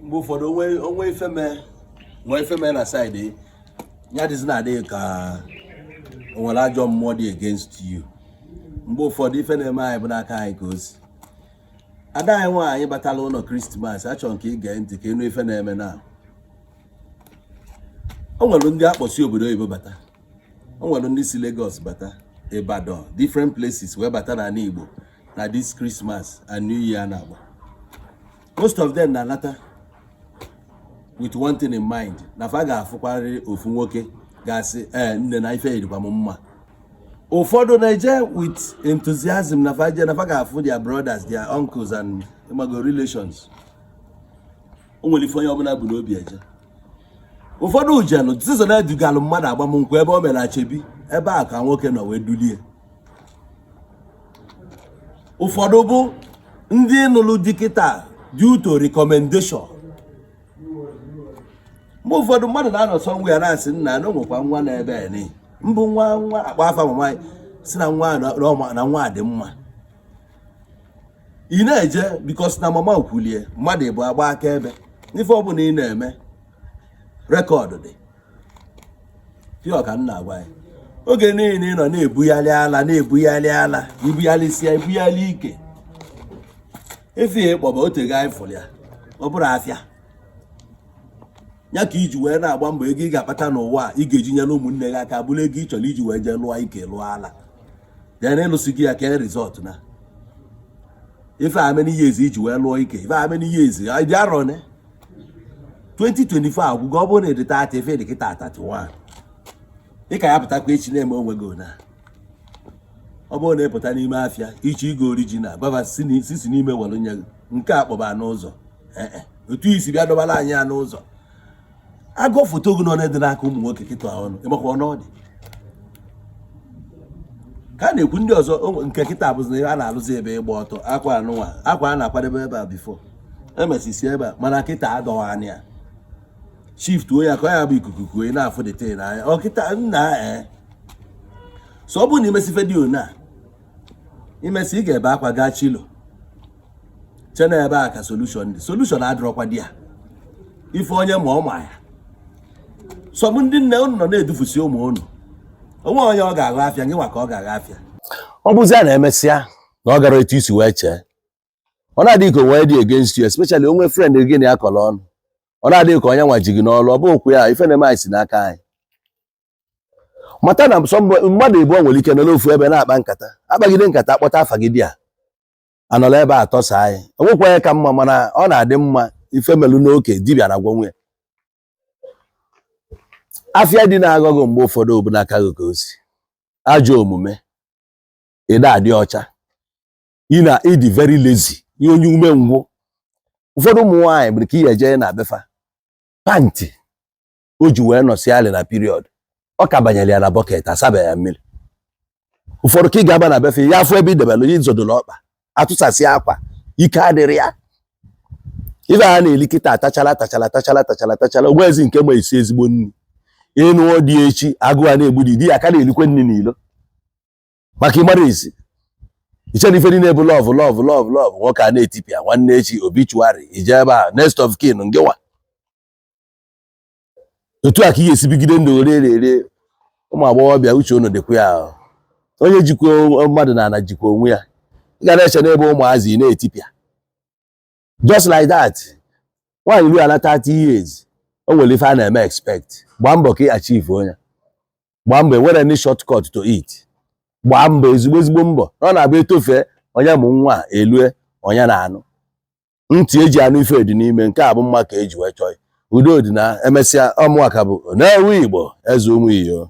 Mgbe ụfọdụ onwe ife mee, nwee ife mee na side ya dịzi na adịghị ka o nwere ajọ mmụọ dị against you. Mgbe ụfọdụ ife na-eme anyị bụ n'aka anyị ka o si. Ada anyị nwaanyị batala ụlọ Christmas, achọrọ nke ige ntị ka ịnụ ife na-eme na o nwere ndị akpọsi obodo oyibo bata, o nwere ndị si Lagos bata, Ibadan, different places wee bata n'ala Igbo na this Christmas and New Year na-agba. Most of them na-anata with one thing in mind, na fa ga-afụkwarịrị ofu nwoke ga-asị, "Ee, nne, na ife yirikwa m mma." Ụfọdụ na-eje with enthusiasm na fa je na fa ga-afụ their brothers, their uncles and ịmago relations. O nwere ife onye ọbụla bụ n'obi eje. Ụfọdụ jenụ season edugalụ mmadụ agbamnkwụ ebe o mere achebi ebe a ka nwoke nọ wee dulie. Ụfọdụ bụ ndị nụrụ di kịta due to recommendation. Mgbe ụfọdụ mmadụ na-anọ sọ nwa ya na-asị, "Nna, na o nwekwa nwa n'ebe a ni mbụ nwa nwa akpa afa mama anyị si na nwa na nwa a dị mma." Ị na-eje because na mama kwulie mmadụ bụ agba aka ebe n'ife ọbụla ị na-eme, record dị pịọ ka m na-agwa ya. Oge niile ị nọ na-ebugharị ala, na-ebugharị ala, ibugharịsịa, ibugharị ike efi ya ịkpọba otego anyị fụrụ ya. Ọ bụrụ afịa ya ka iji wee na-agba mbọ, ego ị ga-akpata n'ụwa a ị ga-eji nyere ụmụnne gị aka bụrụ ego ị chọrọ iji wee jee lụọ ike, lụọ ala, then ịlụsị gị ya ka result na ife a, many years iji wee lụọ ike, ife a, many years dị arọ ne 2024 agwụgo. Ọ bụrụ na ịdị 30, ife dị kịta 31, ị ka ya pụtakwa echi na-eme onwe gị ona. Ọ bụrụ na ị pụta n'ime afịa iche igo original, gwava si n'ime were nye gị nke a kpọba n'ụzọ. Ee, otu isi bịa dọbara anyị ya n'ụzọ, agụ foto gị nọ dị n'aka ụmụ nwoke kịta ọnụ ịmakwa ọnụ ọ dị ka a na-ekwu ndị ọzọ. Nke kịta bụzi na a na-alụzi ebe ịgba ọtọ akwa anụnwa, akwa a na-akwadebe ebe a before emesisi ebe a, mana kịta adọwa anya ya shiftuo ya ka ọ ya bụ ikuku kuo na-afụ dịte n'anya. Ọ kịta nna, ee, so ọ bụrụ na imesi video na imesi, ị ga-ebe akwa gaa chilo che na ebe a ka solution dị. Solution adịrọkwa di ya ife onye ma ọ ma ya sọm. Ndị nne unu nọ na-edufusi ụmụ unu, onwe onye ọ ga-aghọ afịa gị nwa ka ọ ga-aghọ afịa. Ọ bụzi a na-emesịa na ọ gara etu isi wee chee, ọ na-adịghị ka onwe dị against you, especially onwe friend gị na ya kọrọ ọnụ, ọ na-adịghị ka onye nwa ji gị n'ọlụ. Ọ bụ okwu ya ife na-eme anyị si n'aka anyị mata na mmadụ ịbụọ nwere ike nọ n'ofu ebe na-akpa nkata, akpagide nkata, kpọta afa gị di a anọla ebe a tọsa anyị. Onwekwa onye ka mma, mana ọ na-adị mma ife melu n'oke dibịa na agwọ nwe afịa dị na-aghọ gị. Mgbe ụfọdụ bụ n'aka gị ka o si ajọ omume, ịda adị ọcha, ị na ịdị very lazy, ihe onye umengwụ. Ụfọdụ ụmụ nwaanyị bụ ka ị eje na befa pant o ji wee nọsị alị na period, ọ ka banyere ya na bucket, asabeghị ya mmiri. Ụfọdụ ka ị ga-aba na befe ya afọ ebe ị debere ịzọdoro ọkpa, atụsasị akwa, ike adịrị ya. Ife a na-eli kịta, atachala, tachala, tachala, tachala, tachala, onwezi nke ma esi ezigbo nri. Ịnụọ dị echi, agụụ a na-egbu di di ya ka na-elikwe nri n'ilo maka ịmara esi iche na ife niile bụ love, love, love, love. Nwoke a na-etipịa nwanne echi, obituary ije ebe a, next of kin ngịwa. Otu a ka ị ga-esi bigide ndụ rie rie. Ụmụ agbọghọbịa, uche unu dịkwa ya. Onye jikwa mmadụ na ana jikwa onwe ya. Ị ga na-eche n'ebe ụmụazị ị na-etipịa just like that. Nwaanyị ruo ala 30 years, o nwere ife a na-eme expect. Gbaa mbọ ka ị achieve onye. Gbaa mbọ, enwere any shortcut to it. Gbaa mbọ, ezigbo ezigbo mbọ. Ọ na-abụ etofee onye mụ nwa a, elue onye na-anụ ntị eji anụ ife dị n'ime nke a bụ mma ka eji wee chọọ ya. Udo dị na emesịa. Ọmụaka bụ na-ewe Igbo eze ụmụ iyo.